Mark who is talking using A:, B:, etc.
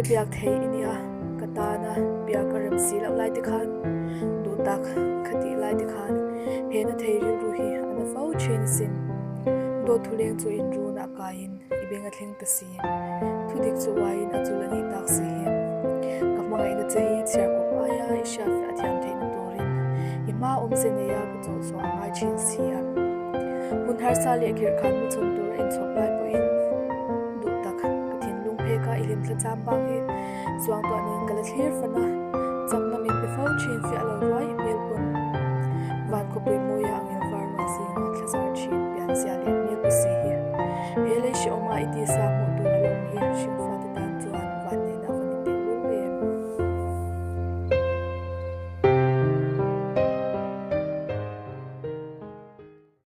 A: Mite biak thei i nia, ka tana biak a rem si loh lai te khan, duh tak ka tih lai te khan he na thei rilru hi a na fo thin asin. Dawt thuleng chu inrunah kaiin i beng a thleng ta si. Thudik chu uaiin a chul a nih tak si hi. Ka hmangaihna che hi chhiar kawp aia i hriat a thiam theihna turin i hma awmze neia ka chawh chhuah a ngai thin si a. Hun harsa leh khirh khan hmachhawn tur a inchhawp lai pawhin duh tak ka thinlung pheka i hlimthla cham bak hi chuangtuah nen ka la thlir fan a, chakna min pe fo thin fiah lo ruai i hmel pawn. Van khawpui mawia angin var ruah zinga thla zar thin pianzia leh.